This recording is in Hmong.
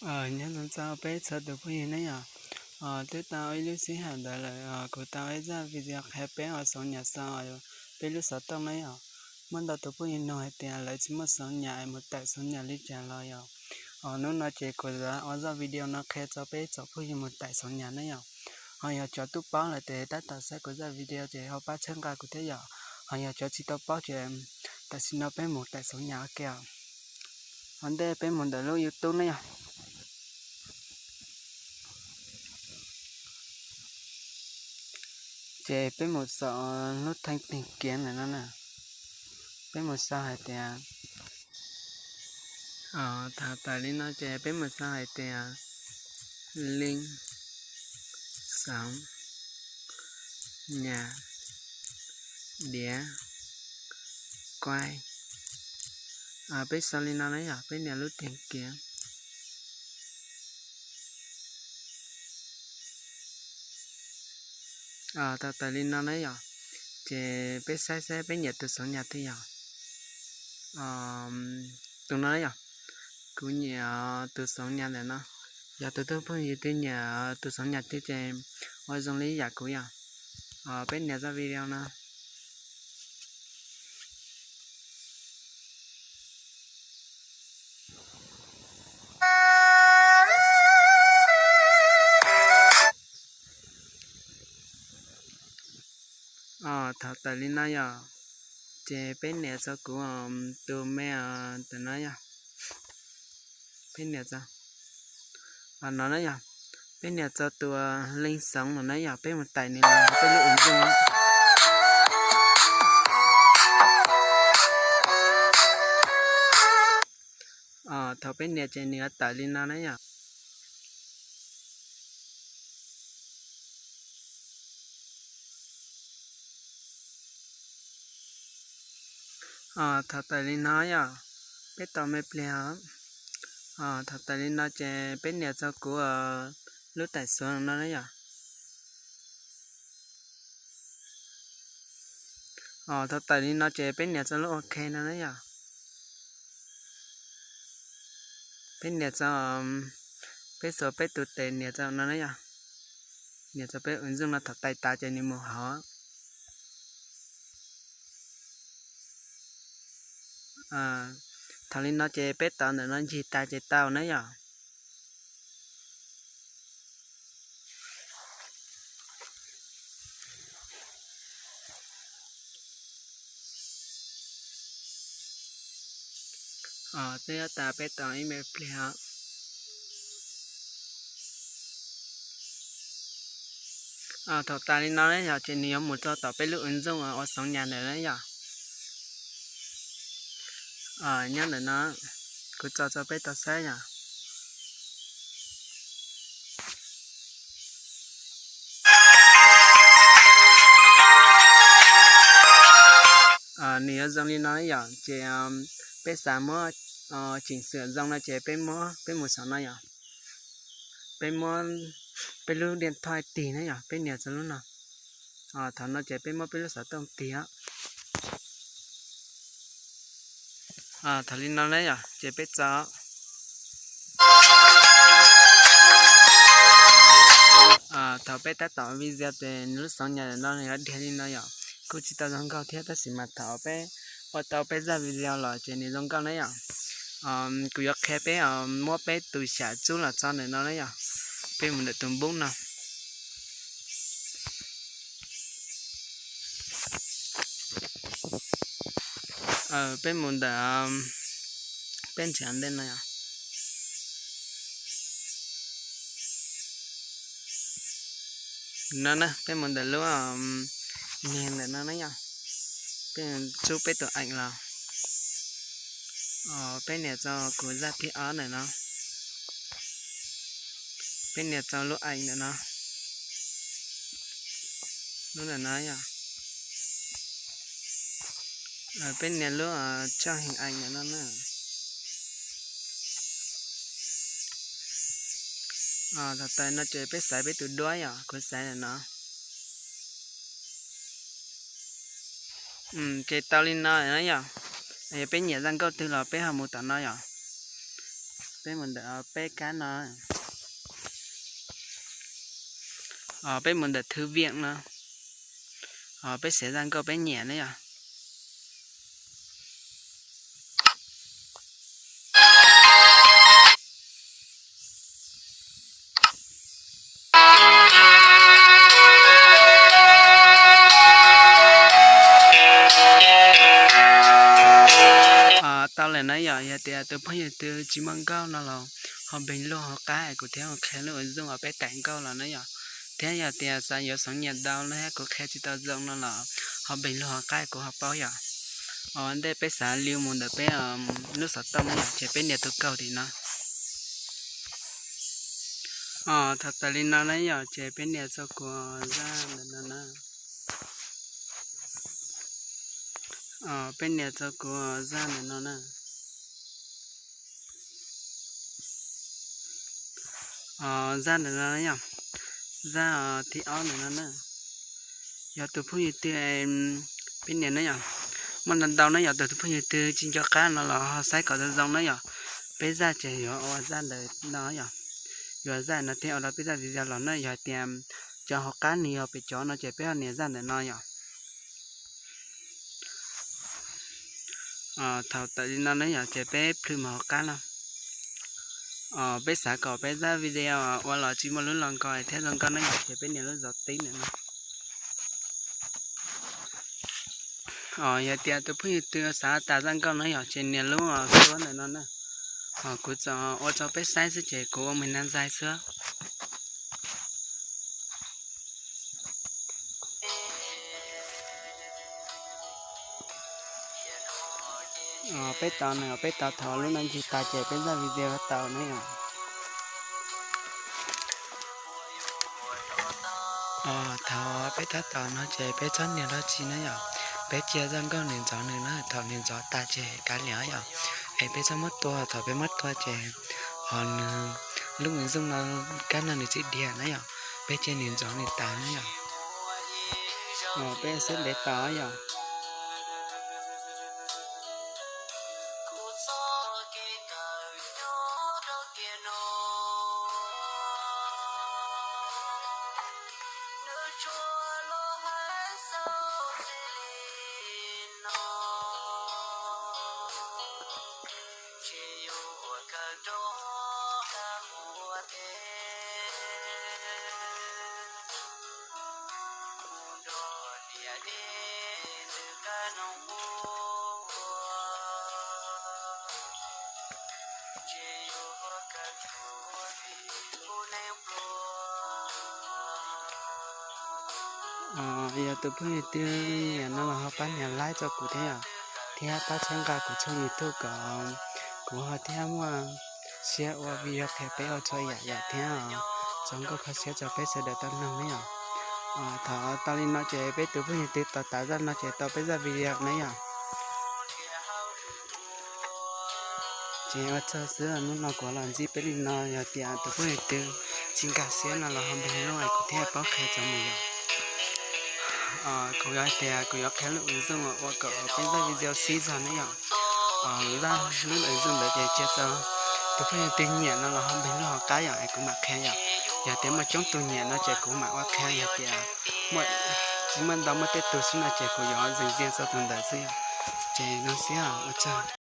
Nyob zoo txog peb txhua tus phooj ywg ne yom. Twb tau ib lub sij hawm ntawd lawm kuv tau ib zaj video qhia peb ua xov nyas xo peb lub xov tooj ne yom. Muaj ntau tus phooj ywg nug hais tias lawv tsis muaj xov nyas es mus tawm xov nyas li cas los yom. Hnub no ces kuv yuav ua zaj video no qhia txog peb tsoom phooj ywg mus tawm xov nyas ne yom. Ho yog cov twb paub lawm ces tab tom saib kuv zaj video ces ho pab txhawb nqa kuv thiab yom. Ho yog cov tsis tau paub ces tam sim no peb mus tawm xov nyas ua ke os. Ua ntej peb mus ntawm lub YouTube ne yom. Ces peb mus saum lub theej teeg kiav ntawm no na. Peb mus sau hais tias, thaum tawm li no ces peb mus sau hais tias leej xov nyas diav kuaib. Peb sau li no na yom, peb nias lub teeg kiav. Thaum tawm li no na yom, ces peb saib saib peb nyiam tus xov nyas twg yom. Tus no na yom, kuv nyiam tus xov nyas ntawm no. Yog tus tus phooj ywg twg nyiam tus xov nyas twg ces ua zoo li yam kuv yom. Peb nias zaj video no. Thaum tawm li no yom, ces peb nias txog kuv tus me ntawm no yom. Peb nias txog no na yom, peb nias txog tus leej xov no na yom, peb mus tawm nws los peb lub ứng dụng. Thaum peb nias ces nws yuav tawm li no na yom. Thaum tawm li no yom, peb tos me pliag. Thaum tawm li no ces peb nias txog kuv lub tài khoản no na yom. Thaum tawm li no ces peb nias txog lub OK no na yom. Peb nias txog, peb xuas peb tus tes nias txog no na yom. Nias txog peb ứng dụng no, thaum tais tas ces nws mus hauv. Thaum li no ces peb tos ntawm no ncig tas ces tau na yom. Twb tas, peb tos ib me pliag. Thaum tas li no na yom, ces nws yuav mus rau tom peb lub ứng dụng ua xov nyas ntawm na yom. Nyob ntawm no, kuv tso tso peb tau saib yom. Nws yuav zoo li no yom, ces peb xav muab chỉnh sửa giọng no ces peb muab, peb mus saum no yom. Peb muab peb lub điện thoại tig na yom, peb nias txog lub no. Thaum no ces peb muab peb lub xov tooj tig. Thaum li no na yom, ces peb tso. Thaum peb tab tom video ces nws lub xov nyas no nws yuav dhia li no yom. Kuj tsis tau zoo nkauj thiab, tab sis mas thaum peb ua tau peb zaj video los ces nws zoo nkauj na yom. Kuv yuav qhia peb muab peb tus xyam tsub los tso ntawm no na yom. Peb mus ntawm tus npub no. Peb mus ntawm, peb nrhiav ntej no yom. No na, peb mus ntawm lub niag ntawm no na yom. Peb tsub peb tus ảnh los. Peb nias txog kuv zaj thib ob ntawm no. Peb nias txog lub ảnh ntawm no. Lub ntawm no yom. Peb nias lub tso hình ảnh ntawm no na. Thaum tas no ces peb xaiv peb tus duab yom, kuv xaiv ntawm no. Ces tau li no na yom. Yog peb nyiam zaj nkauj twg los peb ho mus tom no yom. Peb mus ntawm peb kab no, peb mus ntawm thwv viam no, peb xav zaj nkauj peb nyiam na yom. Tau lawm na yom, yog tias tus phooj ywg twg tsis muaj nkauj no los ho npeeg lug hauv qab es kuv thiaj qhia lub ua zoo uas peb taim nkauj los na yom. Thiab yog tias xav yuav xoom nyiam ntau no thiab kuv qhia tsis tau zoo no los ho npeeg lug hauv qab kuv ho paub yom. Ua ntej peb xav li mus ntawm peb lub xov tooj na yom, ces peb nias tus kaum tim no. Thaum tawm li no na yom, ces peb nias txog kuv zaj ntawm no na. Peb nias txog kuv zaj ntawm no na. Zaj ntawm no yom, zaj thib ob ntawm no na. Yog tus phooj ywg twg, peb nias na yom, muaj ntau ntau na yom, tus tus phooj ywg twg tsis nco qab no los ho saib kom zoo zoo na yom. Peb zaj ces yuav ua zaj ntawm no yom, yuav zaj no thiaj ua rau peb zaj video los na. Yog hais tias cov hauv qab nws yog pem cov no ces peb ho nias zaj ntawm no yom. Thaum tawm li no na yom, ces peb plhws mus hauv qab no. Peb xav kom peb zaj video ua los tsis muaj lub lo nkos thiab zoo nkauj na yom, ces peb nias lub zov tib ntawm no. Yog tias tus phooj ywg twg xav tas zaj nkauj no yom, ces nias lub khuab ntawm no na. Kuv tsuas ua rau peb saib xwb ces kuv ua mus na ntxais xwb. Peb tos na, peb tos thaum lub no ncig tas ces peb zaj video tau na yom. Thaum peb tab tom no ces peb txhob nias dab tsi na yom. Peb cia zaj nkauj nws ntxov nws na, thaum nws ntxov tas ces kav liam yom. Es peb txhob muab tua, thaum peb muab tua ces ho nws lub ua zoo no, kab no nws tsis diam na yom. Peb cia nws ntxov nws tas na yom. Peb xeb ntev tos yom. Yog tus phooj ywg twg nyiam no los ho pab nias like rau kuv thiab yom, thiab pab txhawb nqa kuv tshooj YouTube kom kuv ho thiaj muaj siab ua video qhia peb ua txhua yam yom, thiab tso nkauj kho siab rau peb sawv daws tau noog na yom. Thaum tau li no ces peb tus phooj ywg twg tos tas zaj no ces tau peb zaj video na yom. Ces ua tsaug xwb, hnub no kuv los ntsib peb li no, yog tias tus phooj ywg twg tsis nkag siab no los ho npog lub es kuv thiaj paub qhia tau mus yom. Kuv yog tias kuv yuav qhia lub ua zoo ua kom peb zaj video xib zog na yom. Zaj lub ua zoo ntawd ces cia tso tus phooj ywg twg nyiam no los ho npog lub hauv qab yom es kuv mam qhia yom. Yog tias muaj coob tus nyiam no ces kuv mam ua qhia, yog tias muaj, tsis muaj ntau, muaj tej tus xwb no ces kuv yuav zeem zias txog tus ntawd xwb yom. Ces no xwb, ua tsaug.